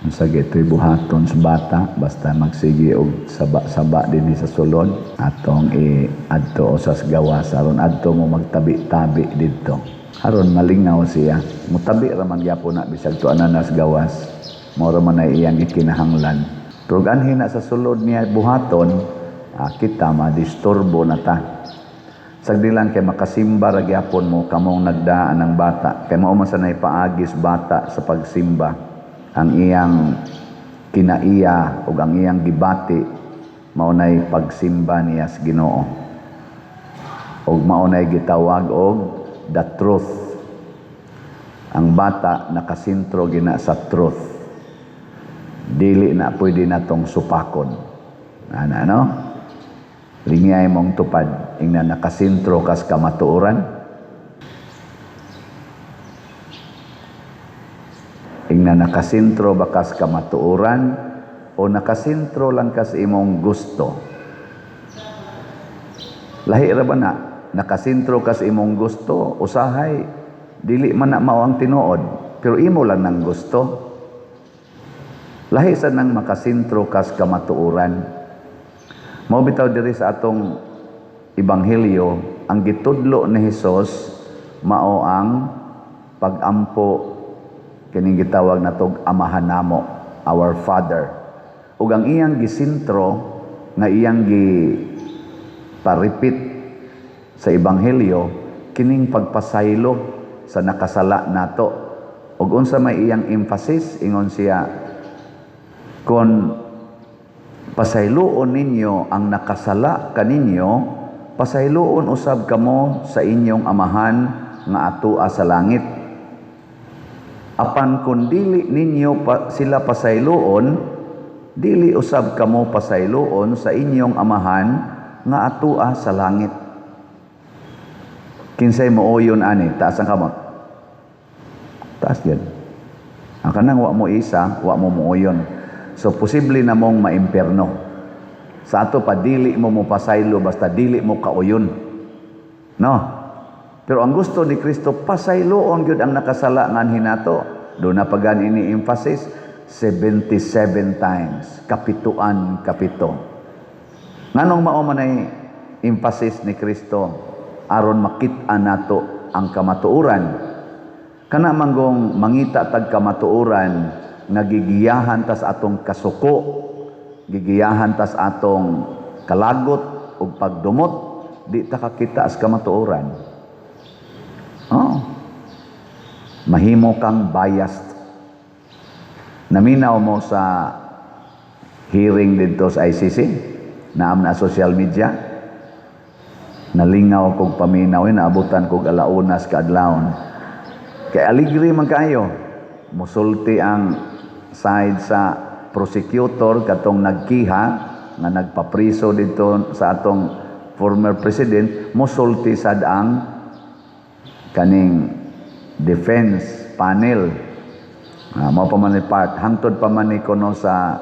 Unsa ito'y buhaton sa bata, basta magsige og saba-saba dinhi sa sulod, atong i-adto sa gawas aron adto mo magtabi-tabi didto. Aron malingaw siya. Mutabi ra man gyapon na bisag tuanan nas gawas. Mao ra man ay iyang gikinahanglan. Pero anhi na sa sulod niya buhaton, kita madisturbo na ta. Sagdi lang kay makasimba ra gyapon mo kamong nagdaan ng bata. Kay mao man sa paagis bata sa pagsimba. Ang iyang kinaiya ug ang iyang gibati mao nay pagsimba niya sa Ginoo. Ug mao nay gitawag og the truth. Ang bata nakasentro gina sa truth. Dili na pwede natong supakon. Ana, no? Lingay mong tupad ingna nakasentro kas kamatuoran. Ingna nakasentro ba kas kamatuoran o nakasentro lang kas imong gusto? Lahi ra ba na nakasentro kas imong gusto, usahay dili man na mao ang tinuod, pero imo lang nang gusto. Lahi sa nang makasentro kas kamatuoran. Mao bitaw diri sa atong ebanghelyo, ang gitudlo ni Hesus mao ang pagampo kining gitawag natog Amahan namo, our Father. Ug ang iyang gisentro nga iyang gi paripit sa ebanghelyo kining pagpasaylo sa nakasala nato. Ug unsa may iyang emphasis, ingon siya, kon pasayloon ninyo ang nakasala kaninyo, pasayloon usab kamo sa inyong amahan nga atoa sa langit. Apan kun dili ninyo sila pasayloon, dili usab kamo pasayloon sa inyong amahan nga atoa sa langit. Kinsay mooyon ani, taas ang kamot. Taas gyud. Ang kanang wa mo isa, wa mo mooyon. So posible na mong maimpierno. Sa ato pa dili mo mopasaylo basta dili mo kauyon. No? Pero ang gusto ni Kristo, pasayloon gyud ang nakasala nganhi nato. Do na pagan ini emphasis 77 times, kapituan kapito. Nganong mao man ay emphasis ni Kristo aron makit-an nato ang kamatuoran? Kana manggong mangita tag kamatuoran nga gigiyahan tas atong kasuko, gigiyahan tas atong kalagot ug pagdumot, di ta kakita sa kamatuoran. Oh. Mahimo kang biased. Naminaw mo sa hearing didto sa ICC, naam na social media. Nalingaw kog paminaw, naabutan kog alaunas kaadlawon. Kay aligre man kaayo. Musulti ang side sa prosecutor katong nagkiha nga nagpapriso didto sa atong former president, musulti sad ang kaning defense panel. Mao pa man ni part hangtod pa man ni kuno sa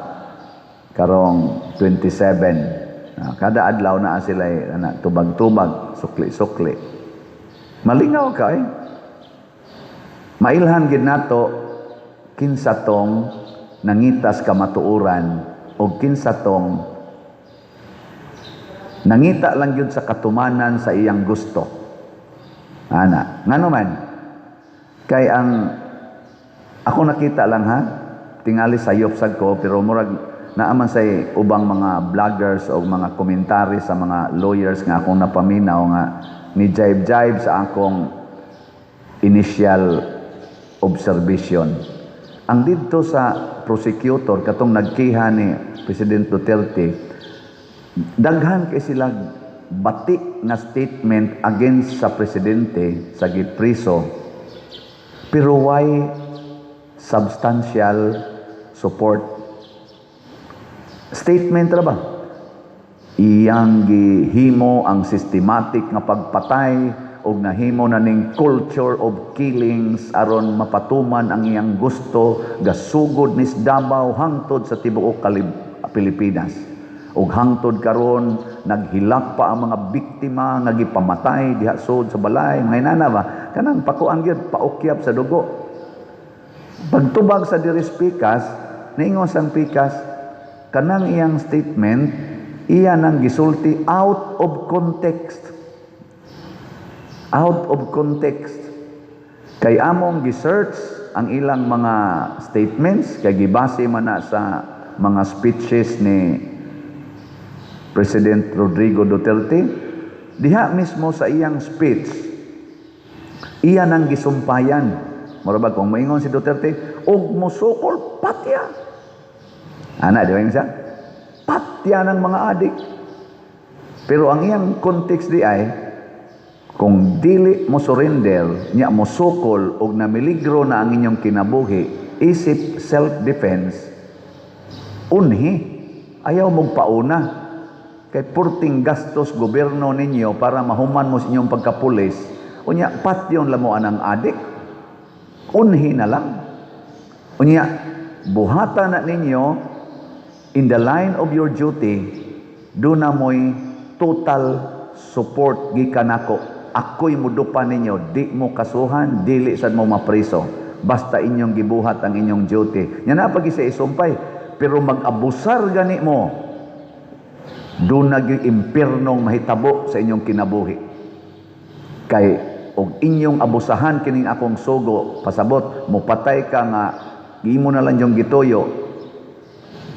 karong 27. Kada adlaw naa sila ana tubag-tubag, sukli-sukli. Malingaw ka eh. Mailhan gid nato kinsa tong nangitas kamatuoran o kinsa tong nangita lang gyud sa katumanan sa iyang gusto. Ana, ngano man? Kay ang ako nakita lang ha, tingali sayop sad ko, pero murag naaman say ubang mga vloggers o mga komentary sa mga lawyers nga akong napaminaw nga ni jibe-jibe sa akong initial observation. Ang didto sa prosecutor katong nagkiha ni President Duterte, daghan kay sila bati nga statement against sa presidente sa gipriso, pero why substantial support? Statement ra ba? Iyang gihimo ang systematic nga pagpatay og nahimo na ning culture of killings aron mapatuman ang iyang gusto, gasugod nis Davao hangtod sa tibuok Pilipinas. Ug hangtod karon naghilak pa ang mga biktima nga gipamatay diha sud sa balay, mga inana ba, kanang pakuan gyud, paukyap sa dugo. Pagtubag sa diri speakers, Niingon sang pikas, kanang iyang statement, iya nang gisulti out of context. Out of context. Kay among gisearch ang ilang mga statements, kay gibase man na sa mga speeches ni President Rodrigo Duterte. Diha mismo sa iyang speech, iya nang gisumpayan. Mura ba kung moingon si Duterte, "Og musukol, patya." Ana, di ba siya? Patya ng mga adik. Pero ang iyang context di ay, kung dili mo surrender, nya mo sukol og namiligro na ang inyong kinabuhi, isip self-defense, unhi, ayaw mong pauna. Kay purting gastos gobyerno ninyo para mahuman mo sa inyong pagkapulis, unya patyon lamo anang adik, unhi na lang. Unya, buhata na ninyo in the line of your duty, duna mo'y total support gikan nako. Ako'y mudupa ninyo, di mo kasuhan, dili sad mo mapriso. Basta inyong gibuhat ang inyong duty. Nya na pag isa isumpay, pero mag-abusar gani mo, duna gyud impyernong mahitabo sa inyong kinabuhi. Kay og inyong abusahan kining akong sugo, pasabot, mopatay ka nga imo na lang yung gituyo,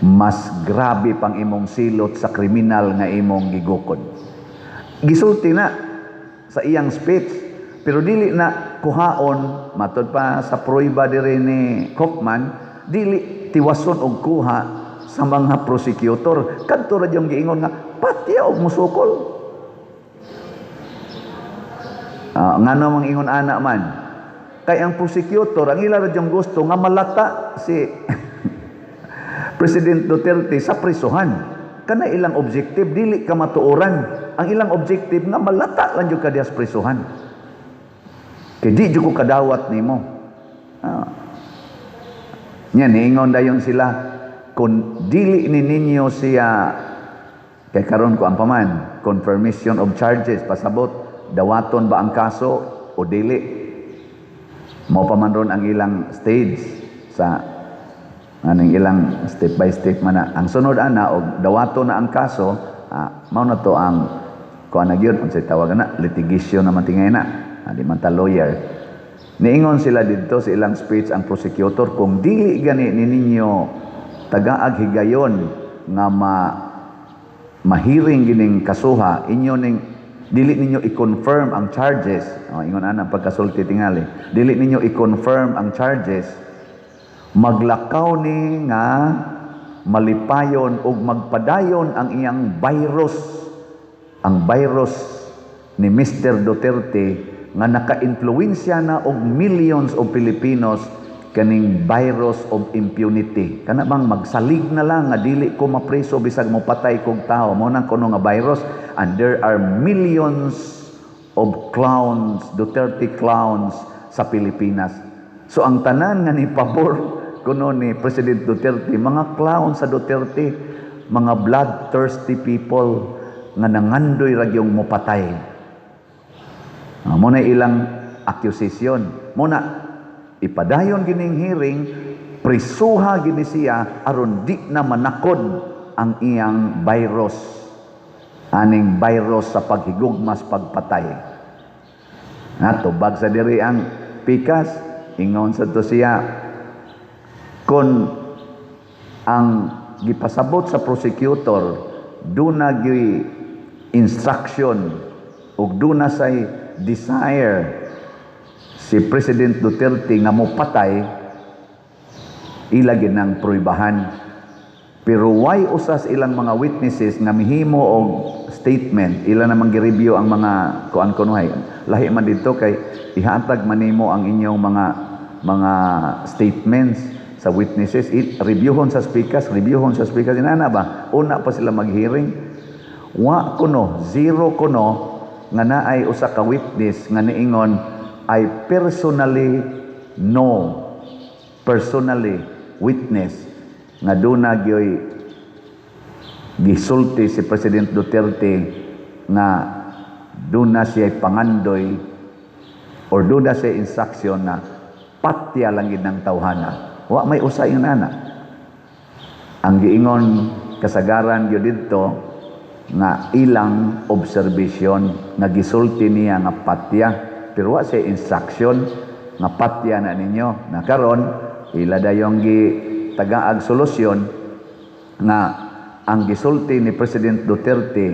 mas grabe pang imong silot sa kriminal nga imong gigukod. Gisulti na sa iyang speech, pero dili na kuhaon. Matod pa sa prueba diri ni Kaufman, dili tiwason og kuha sa mga prosecutor. Kadto ra yung giingon nga patya og musukol. Ngano mang ingon ana man? Kay ang prosecutor, ang ila ra yung gusto nga malata si President Duterte sa prisuhan. Kana ilang objective, dili ka matuoran. Ang ilang objective nga malata lang jud ka diha sa prisuhan. Kay di jud ko kadawat nimo. Nya niingon dayon sila, kung dili ni ninyo siya, kay karon ko ang paman confirmation of charges, pasabot dawaton ba ang kaso o dili, mao pa man ron ang ilang stage sa aning ilang step by step man na. Ang sunod ana, og dawaton na ang kaso, mao na to ang kuan na gyud, unsay tawag na, litigation naman tingay na. Di man ta lawyer. Niingon sila didto sa ilang speech, ang prosecutor, kung dili gani ni ninyo tagaag higayon nga mahiring gining kasuha, inyo ning dili ninyo i-confirm ang charges. Oh, ingon ana pagkasulti tingali, dili ninyo i-confirm ang charges, maglakaw ni nga malipayon ug magpadayon ang iyang virus, ang virus ni Mr. Duterte nga naka-influensya na og millions of Filipinos, kaning virus of impunity, kana bang magsalig na lang nga dili ko mapreso bisag mo patay kog tao. Mo nang kuno nga virus, and there are millions of clowns, Duterte clowns sa Pilipinas. So ang tanan nga ni pabor kuno ni President Duterte, mga clown sa Duterte, mga bloodthirsty people nga nangandoy ra gyung mopatay. Mo na ilang accusation. Mo na ipadayon gining hearing, prisuha gini siya aron di na manakod ang iyang virus, aning virus sa paghigugmas pagpatay. Na tubag sa diri ang pikas, ingon sa to siya, kon ang gipasabot sa prosecutor duna gyuy instruction ug duna say desire si President Duterte nga mopatay, ila ginang pruibahan. Pero why usas ilang mga witnesses nga mihimo og statement, ila namang gi-review ang mga kuan kunuhay. Lahi man dito kay ihatag man nimo ang inyong mga statements sa witnesses, reviewhon sa speakers, reviewhon sa speakers inana ba? Una pa sila mag-hearing. Wa kuno, zero kuno nga naay usa ka witness nga niingon, "I personally know, personally witness nga duna gyoy gisulti si President Duterte nga duna siya pangandoy or duna siya instruction na patya lang gid ng tawhana." Wa may usa yung nana. Ang giingon kasagaran gyud didto nga ilang observation nga gisulti niya nga patya, pero wa siya instruction nga patya na ninyo. Na karon ila dayong gi tagaag solusyon nga ang gisulti ni President Duterte,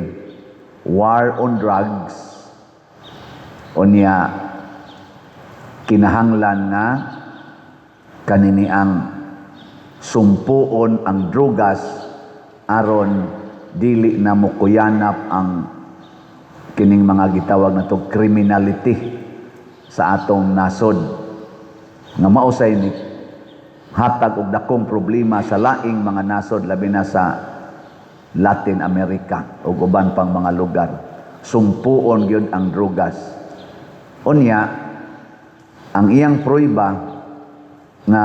war on drugs, unya kinahanglan nga kanini ang sumpuon ang drugas aron dili na mokuyanap ang kining mga gitawag nato criminality sa atong nasod nga mausay ni hatag og dakong problema sa laing mga nasod, labi na sa Latin America ug uban pang mga lugar. Sumpuon gyud ang drugas. Unya ang iyang prueba nga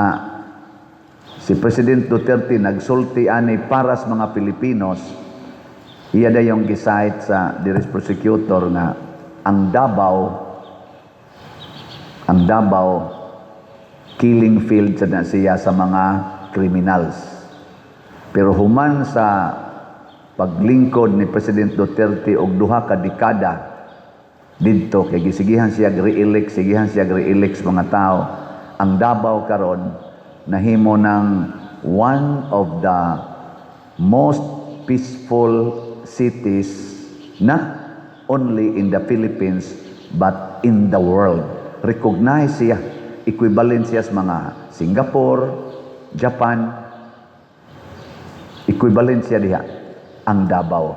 si President Duterte nagsulti ani para sa mga Pilipinos, iya dayong gi-cite sa diri prosecutor nga ang Davao killing field sa na siya sa mga criminals. Pero human sa paglingkod ni President Duterte og 2 ka dekada didto, kay gisigihan siya re-elect, sigihan siya re-elect sa mga tao, ang Davao karon nahimo ng one of the most peaceful cities, not only in the Philippines but in the world. Recognize siya, equivalent siya sa mga Singapore, Japan, equivalent siya diha ang Davao.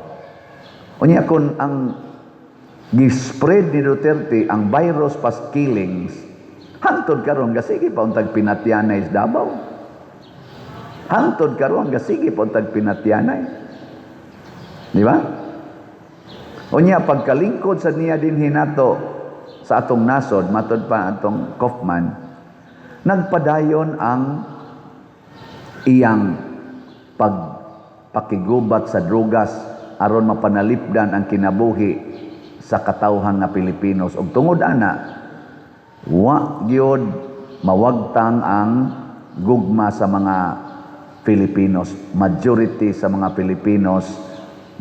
Unya kung ang gi-spread ni Duterte ang virus pas killings, hangtod karon gasige pa untag pinatyanay sa Davao. Hangtod karon gasige pa untag pinatyanay. Di ba? Unya pagkalingkod sa niya dinhi nato sa atong nasod, matod pa atong Kaufman, nagpadayon ang iyang pagpakigubat sa drugas aron mapanalipdan ang kinabuhi sa katawhan nga Pilipinos. Ug tungod ana, wa gyud mawagtang ang gugma sa mga Filipinos. Majority sa mga Pilipinos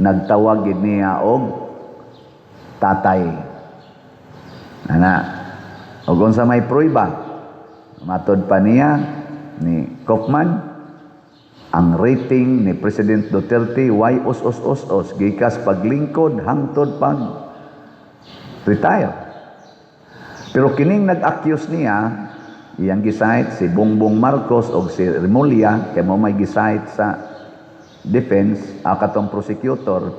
nagtawag gid niya og tatay. Ana. Ug unsa may prueba? Matod pa niya ni Kaufman, ang rating ni President Duterte way os os os os gikas paglingkod hangtod pag retire. Pero kining nag-accuse niya, iyang gi-cite si Bongbong Marcos o si Remulla, kay mo may gi-cite sa defense, katong prosecutor,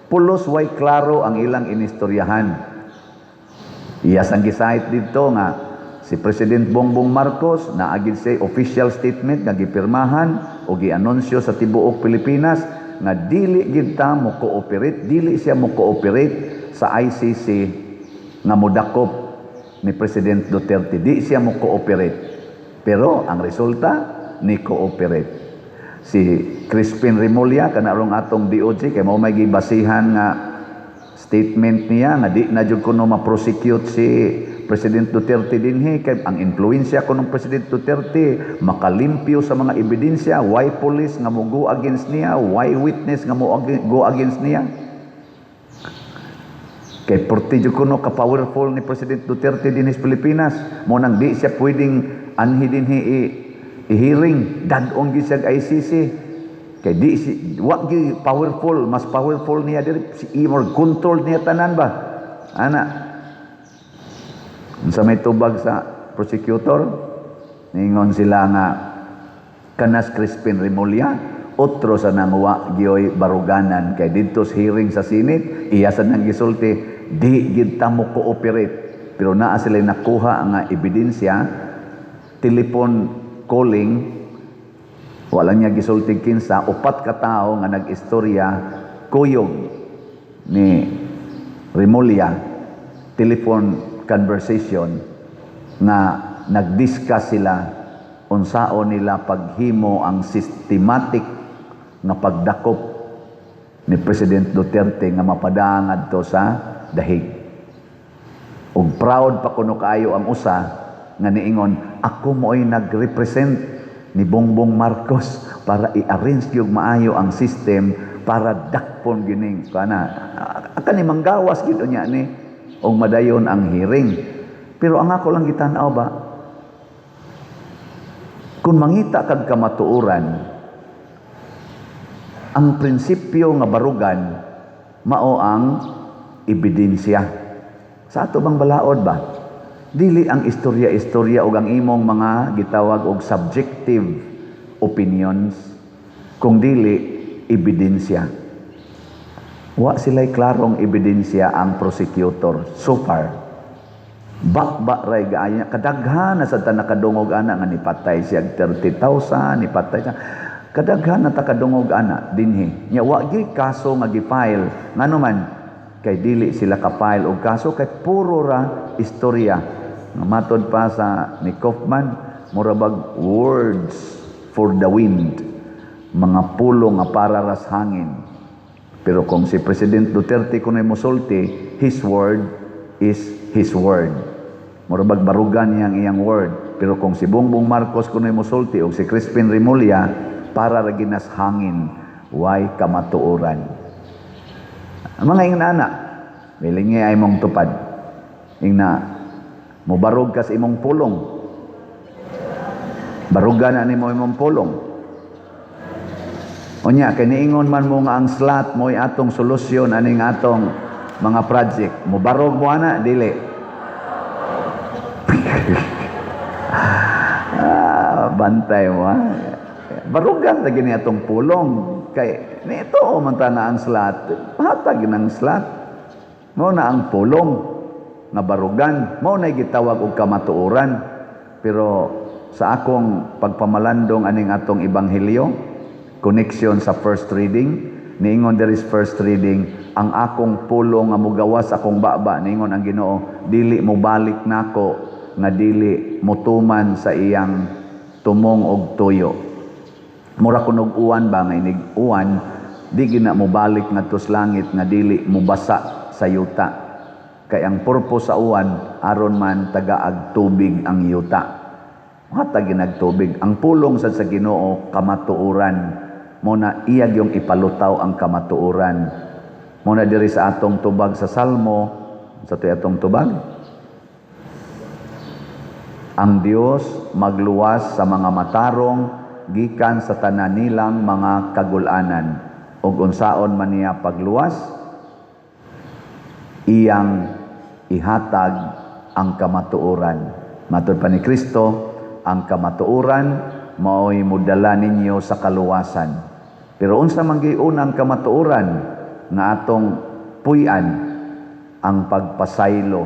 pulos way klaro ang ilang inistoryahan. Iya sang gi-cite dito nga si President Bongbong Marcos naagid siya official statement nga gipirmahan o gianunsyo sa tibuok Pilipinas nga dili gid ta mo cooperate, dili siya mo cooperate sa ICC nga modakop ni President Duterte. Di siya mo cooperate. Pero ang resulta, ni cooperate. Si Crispin Remulla, kanarong atong DOJ, kay mo may gibasihan nga statement niya nga di na jud kuno ma-prosecute si President Duterte dinhi kay ang impluwensya kuno ng President Duterte makalimpyo sa mga ebidensya, why police nga mo go against niya, why witness nga mo go against niya, kay porti jud kuno ka powerful ni President Duterte dinhi sa Pilipinas, mo nang di siya pwedeng anhi dinhi i-hearing, dad-ong gyud siya ICC kay di si wa gyud powerful, mas powerful niya diri si more control niya tanan ba. Ana, unsa may tubag sa prosecutor? Ningon sila nga kanas Crispin Remulla otro sa nangwa gyoy baruganan, kay didto sa hearing sa Senate iya sa nang gisulti di gid ta mo cooperate, pero naa sila nakuha nga ebidensya, telephone calling, wala niya gisulti kinsa, upat ka tawo nga nag-istorya kuyog ni Remulla, telephone conversation nga nag-discuss sila unsaon nila paghimo ang systematic nga pagdakop ni President Duterte nga mapadangad to sa dahig. Ug proud pa kuno kaayo ang usa nga niingon, "Ako mo'y nag-represent ni Bongbong Marcos." para i-arrange gyud maayo ang system para dakpon gining kana kani manggawas gid unya ni og madayon ang hearing. Pero ang ako lang gitan-aw ba, kung mangita kag kamatuoran, ang prinsipyo nga barugan mao ang ebidensya. Sa ato bang balaod ba, dili ang istorya-istorya ug ang imong mga gitawag og subjective opinions, kung dili ebidensya. Wa sila'y klarong ebidensya ang prosecutor so far. Ba ray gaaya kadaghan na sa ta nakadungog ana nga nipatay siya 30,000, nipatay siya. Kadaghan na ta kadungog ana dinhi. Nya wa gyud kaso nga gi-file. Ngano man? Kay dili sila ka-file og kaso kay puro ra istorya. Nga matod pa sa ni Kaufman, mura bag words for the wind. Mga pulong nga para ras hangin. Pero kung si President Duterte kuno'y mosulti, his word is his word. Mura bag barugan niya ang iyang word. Pero kung si Bongbong Marcos kuno'y mosulti o si Crispin Remulla, para ra ginas hangin, way kamatuoran. Ang mga ingnana, bilingi ay mong tupad. Ingna, mobarog kas imong pulong. Barugan na nimo imong pulong. Unya, kay niingon man mo nga ang slot mo'y atong solusyon aning atong mga project. Mobarog mo ana, dili? Ah, bantay mo ha. Barugan ta gini atong pulong. Kay nito man ta nga ang slot, hatag ng slot. Mao na ang pulong nga barugan, mao na gitawag og kamatuoran. Pero sa akong pagpamalandong aning atong ebanghelyo, connection sa first reading, niingon there is first reading, ang akong pulong nga mugawas akong baba, niingon ang Ginoo, dili mo balik nako nga dili motuman sa iyang tumong og tuyo. Mura kunog uwan ba nga inig uwan, di gina mo balik ngadto sa langit nga dili mobasa sa yuta. Kay ang purpose sa uwan aron man tagaag tubig ang yuta. Hatag ginag tubig. Ang pulong sad sa Ginoo kamatuoran. Mo na iyag yung ipalutaw ang kamatuoran. Mo na diri sa atong tubag sa Salmo, sa to'y atong tubag. Ang Dios magluwas sa mga matarong gikan sa tanan nilang mga kagulanan. Ug unsaon man niya pagluwas, iyang ihatag ang kamatuoran. Matod pa ni Kristo, ang kamatuoran mao'y modala ninyo sa kaluwasan. Pero unsa man gyud ang kamatuoran nga atong puy-an? Ang pagpasaylo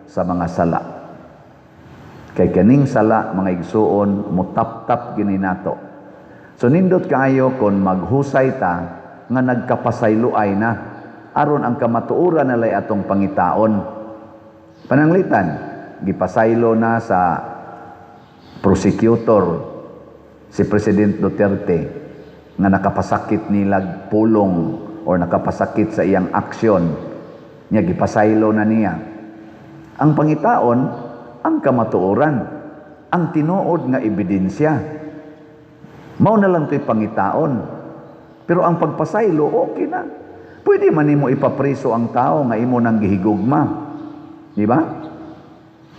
sa mga sala. Kay kaning sala, mga igsuon, mutap-tap gini nato. So nindot kaayo kon maghusay ta nga nagkapasaylo ay na aron ang kamatuoran nalay atong pangitaon. Pananglitan, gipasaylo na sa prosecutor si President Duterte nga nakapasakit nilag pulong or nakapasakit sa iyang aksyon niya, gipasaylo na niya. Ang pangitaon ang kamatuoran, ang tinuod nga ebidensya. Mao na lang to'y pangitaon. Pero ang pagpasaylo, okay na. Pwede man nimo ipapreso ang tao nga imo nang gihigugma. Di ba?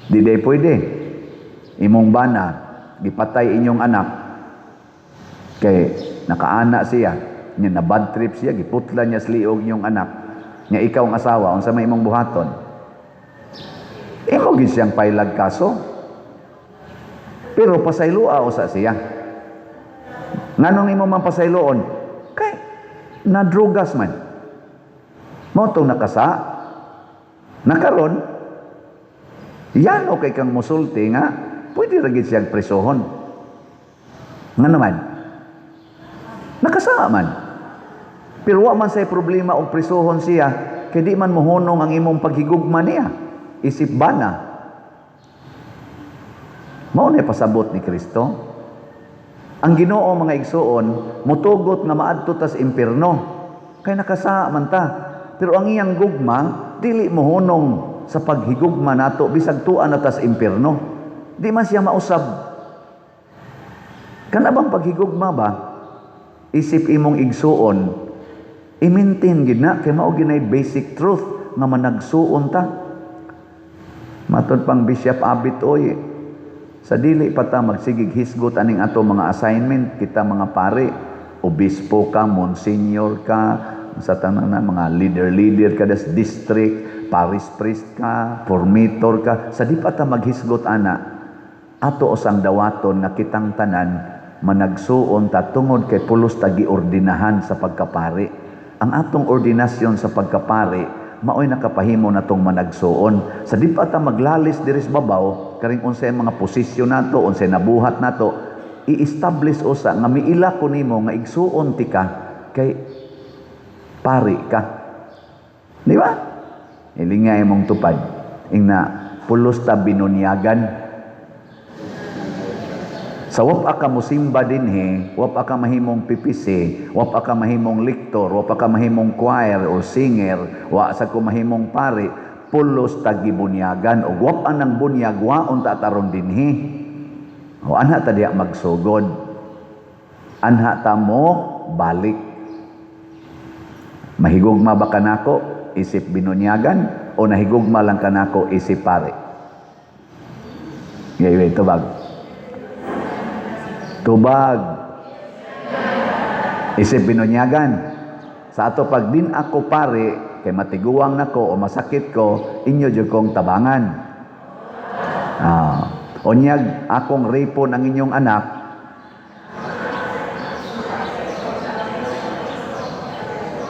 Di day pwede. Imong bana, gipatay inyong anak, kay nakaana siya, nya na bad trip siya, giputla niya sa liog inyong anak. Nya ikaw ang asawa, unsa may imong buhaton? Imo gid siyang pailag kaso. Pero pasayloa usa siya. Nganong imo man pasayloon? Kay nadrugas man. Mao tong nakasa. Nakaron, yan okay kang musulti nga pwede ra gid siyang presohon. Nga naman, nakasa man. Pero wa man say problema og presohon siya kay di man mohunong ang imong paghigugma niya. Isip bana. Mao na pasabot ni Kristo. Ang Ginoo, mga igsuon, mutugot nga maadto tas impierno. Kay nakasa man ta. Pero ang iyang gugma dili mohunong sa paghigugma nato bisag tuan na tas impierno. Di man siya mausab. Kana bang paghigugma ba? isip imong igsuon, i-maintain gid na kay mao ginay basic truth nga managsuon ta. Matod pang Bishop Abit oy, sa dili pa ta magsigig hisgot aning ato mga assignment kita mga pare, obispo ka, monsignor ka, sa tanan na mga leader-leader ka des district, parish priest ka, formator ka, sa di pa ta maghisgot ana, ato usang dawaton nga kitang tanan managsuon ta tungod kay pulos ta giordinahan sa pagkapari. Ang atong ordinasyon sa pagkapari maoy nakapahimo natong managsuon. Sa di pa ta maglalis diri sa babaw, karing unsay mga posisyon nato, unsay nabuhat nato, i-establish usa nga miila ko nimo nga igsuon ti ka kay pari ka. Di ba? Ilinga imong tupad. Ingna pulos ta binunyagan. Sa wapa ka musimba dinhi, wapa ka mahimong PPC, wapa ka mahimong lector, wapa ka mahimong choir or singer, wa sa ko mahimong pari, pulos ta gibunyagan og wapa nang bunyag waon ta taron dinhi. O anha ta diha magsugod. Anha ta mo balik. Mahigugma ba kanako isip binunyagan o nahigugma lang kanako isip pari? Ngayon, tubag. Tubag. Isip binunyagan. Sa ato pag din ako pare, kay matiguang nako o masakit ko, inyo jud kong tabangan. Unyag akong ripon ang inyong anak,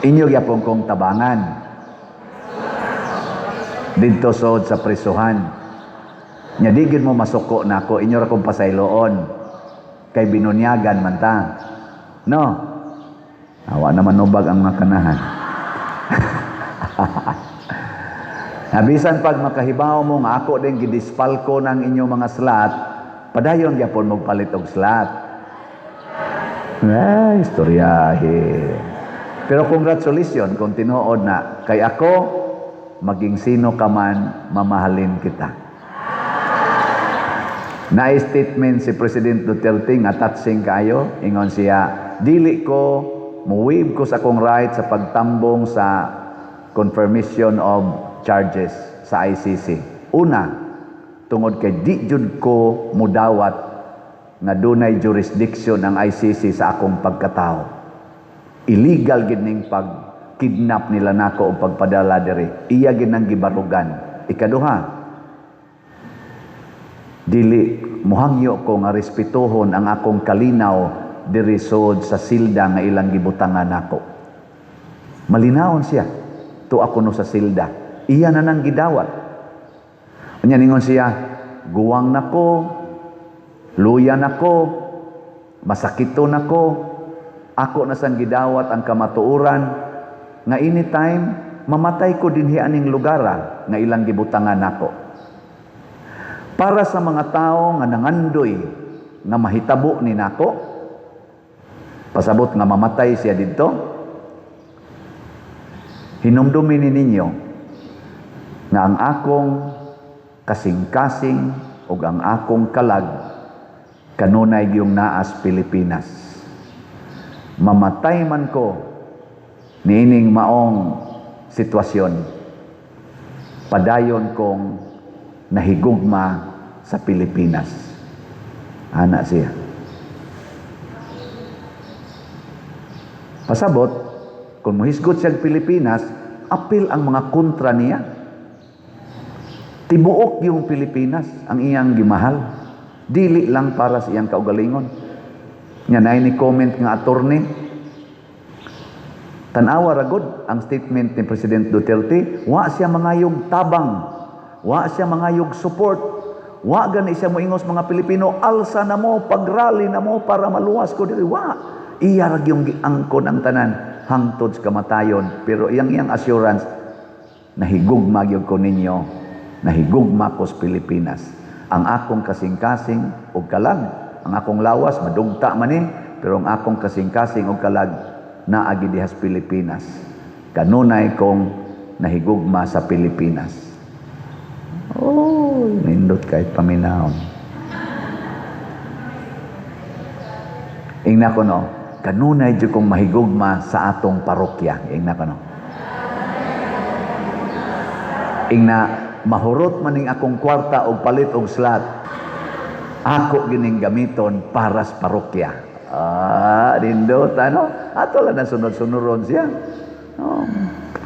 inyo gyapon kong tabangan. Didto sod sa prisuhan. Nya di gyud mo masuko nako, inyo ra kong pasayloon. Kay binunyagan man ta. No? Awa naman nubag ang mga kanahan. Nabisan pag makahibaw mo nga ako din gidispalko ng inyong mga slot, padayon gyapon magpalit og slot. Ay, istoryahe. Pero congratulations kung tinuod na kay ako maging sino ka man, mamahalin kita. Na-statement si President Duterte nga touching kayo, ingon siya, dili ko mo-waive ko sa akong right sa pagtambong sa confirmation of charges sa ICC. Una, tungod kay di jud ko mudawat nga dunay jurisdiction ang ICC sa akong pagkatao. Illegal gid ning pag-kidnap nila nako o pagpadala diri. Iya gid nang gibarugan. Ikaduha, dili muhangyo ko nga respetuhon ang akong kalinaw diri sod sa silda nga ilang gibutangan nako. Malinawon siya. To ako no sa silda. Iya na nang gidawat. Unya ningon siya, guwang nako, luya nako, masakiton nako, ako na sang gidawat ang kamatuoran nga anytime mamatay ko dinhi aning lugara nga ilang gibutangan nako. Para sa mga tao nga nangandoy nga mahitabo ni nako, pasabot nga mamatay siya didto, hinumdumin ni ninyo nga ang akong kasing-kasing ug ang akong kalag kanunay giyong naas Pilipinas. Mamatay man ko niining maong sitwasyon, padayon kong nahigugma sa Pilipinas. Ana siya. Pasabot, kung muhisgot siya Pilipinas, apil ang mga kontra niya. Tibuok yung Pilipinas ang iyang gimahal. Dili lang para sa iyang kaugalingon. Nga naay ni comment nga attorney, tan-awa ra gud ang statement ni President Duterte, wa siya mangayog tabang, wa siya mangayog support, wa gani siya moingos mga Pilipino, alsa na mo, pagrally na mo para maluwas ko diri. Wa. Iya ra gyung giangkon ang tanan hangtod sa kamatayon, pero iyang iyang assurance, nahigugma gyud ko ninyo, nahigugma ko sa Pilipinas. Ang akong kasing-kasing og kalag, ang akong lawas madugta man ni, pero ang akong kasing-kasing og kalag naagi diha sa Pilipinas. Kanunay kong nahigugma sa Pilipinas. Oh, nindot kahit paminahon. Ingna ko no, "Kanunay jud kong mahigugma sa atong parokya." Ingna kano. Ingna, "Mahurot maning akong kwarta og palit og slot. Ako gining gamiton para sa parokya." Ah, nindot ano? Ato lang na sunod-sunuron siya. Oh.